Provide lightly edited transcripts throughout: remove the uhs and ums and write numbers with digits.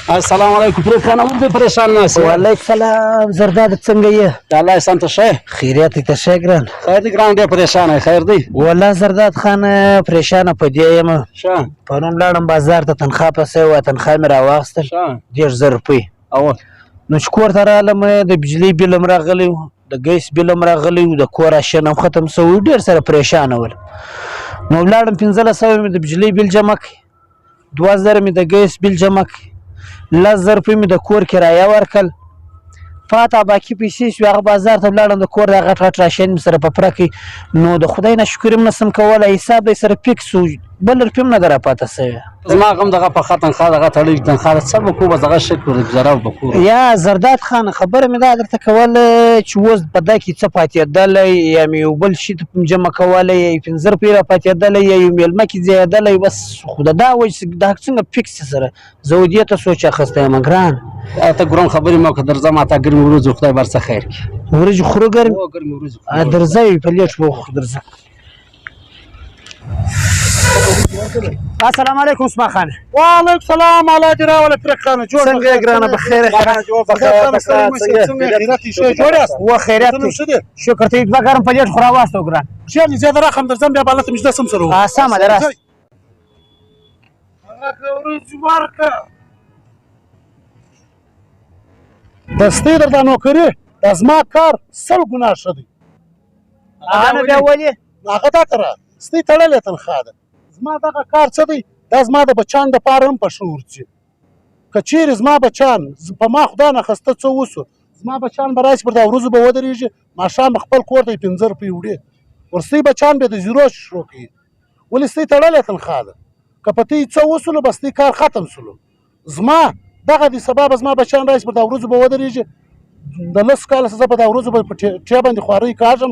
السلام علیکم پرې خانه ولې پریشان ناست یې؟ وعلیک سلام زرداد، څنګه یې؟ د الله احسان، ته ښه یې؟ خیریت ته ښه ګران؟ خیر دی ګران، ډېر پریشان یې، خیر دی؟ والله زرداد خان، پریشانه په دې یم. ښه. پرون لاړم بازار ته، تنخوا پسې وه، تنخوا مې راواخیستل. ښه. 30,000 روپۍ. او؟ نو چې کور ته رالم، د بجلۍ بیل هم راغلی و، د ګیس بیل هم راغلی و، د کور راشن هم ختم شوی و، ډېر سره پریشانه ول. نو لاړم، 1500 مې د بجلۍ بیل جمع کړ، 2000 مې د ګیس بیل جمع کړ، 10,000 روپۍ مې د کور کرایه ورکړل. پاته باقي پیسې شوې، هغه بازار ته ولاړم، د کور دا غټ غټ راشن مې سره په پوره کړ. نو د خدای نه شکر هم نسم کولی، حساب دی سره فکس و، بل روپۍ هم نه ده راپاته شوې. زما غم دغه پخه تنخوا، دغه تړلې تنخوا ده، څه به کوو؟ بس دغه شکر دی، ګزاره به کوو. یا زرداد خان، خبره مې دا درته کوله چې اوس په دا کې څه پاتېدلی، یا مې یو بل شي ته جمع کولی، یا یې 5 روپۍ را پاتېدلی، یا یو مېلمه کې ځایېدلی، بس خو د دا وایي چې دا څنګه فکس سره زه و دې ته سوچ اخیستی یم ګران. ته ګران خبرې مه وکړه، درځه ما ته ګرمې ورځې، خدای به هر څه خیر کړي. ورځې خورو ګرمې؟ هو، ګرمې ورځې خورو. درځه، په لیټ وخورو، درځه. السلام علیکم عثمان خان. وعلیکم سلام، الله دې راوله ترک خانه، جوړ؟ څنګه یې ګرانه؟ بخیر؟ څنګه خیرت یې، جوړ یاست؟ و خیریت دی، شکر. ته دوه ګرم پلیټ خو راواستو ګران. شیان زه راخم، درځم بیا به هلته مې سم سره. سمه ده، راشه. هغه ورځ ورکه دستي درته نوکري دا زما کار 100 ګناه ښه دی. هغه نو بیا ولې؟ هغه دا تره ستۍ تړلې تنخوا ده. زما دغه کار څه دی؟ دا زما د بچان دپاره هم په ښه ورځي. که چیرې زما بچان په ما خدای نه خسته څه وسو، زما بچان به راشي، پر دا ورځو به ودرېږي، ماښام به خپل کور ته 5 روپۍ وړي. ورستۍ بچان به د زیرو شروع کوي. ولې ستۍ تړلې تنخوا ده؟ که په تی څه وسولو، بس تی کار ختم سولو. زما دغه دی، سبا به زما بچیان راشي، پر دا ورځو به ودرېږي. د 10 کاله څخه په دا ورځو به په ټیه باندې خوارۍ کاږم.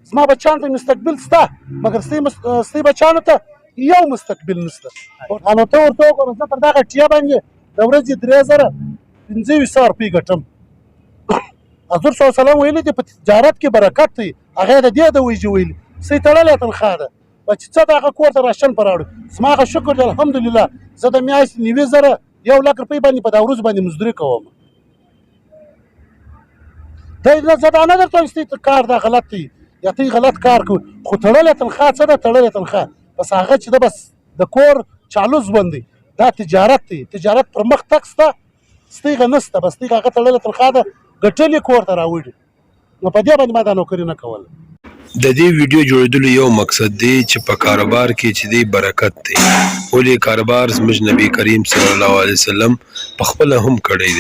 زما بچیانو ته مستقبل شته، مګر ستۍ بچیانو ته یو مستقبل نشته. نو ته ورته وګوره، زه پر دغه ټیه باندې د ورځې 3025 روپۍ ګټم. حضور صلی الله علیه وسلم ویلي دي، په تجارت کې برکت دی. هغه د دې د وجې ویلي ستۍ تړلې تنخوا ده چې څه د هغه کور ته راشن پر راوړي. زما هغه شکر دی، الحمدلله، زه د میاشتې 90,000، 1 لک روپۍ باندې په دا ورځ باندې مزدوري کوم. دی نه، زه دا نه درته وایم چې کار دا غلط دی یا ته غلط کار کوي، خو تړلې تنخوا څه ده؟ تړلې تنخوا بس هغه چې ده، بس د کور چالو ژوند دی. دا تجارت دی، تجارت پر مخ تګ سته، ستیغه نسته. بس ستیغه هغه تړلې تنخوا ده، ګټلې کور ته راوړي. نو په دې باندې ما دا نوکري نه کوله. د دې ویډیو جوړېدلو یو مقصد دی چې په کاروبار کې چې دی برکت دی. ولې کاروبار زموږ نبی کریم صلی الله علیه وسلم په خپله هم کړی دی.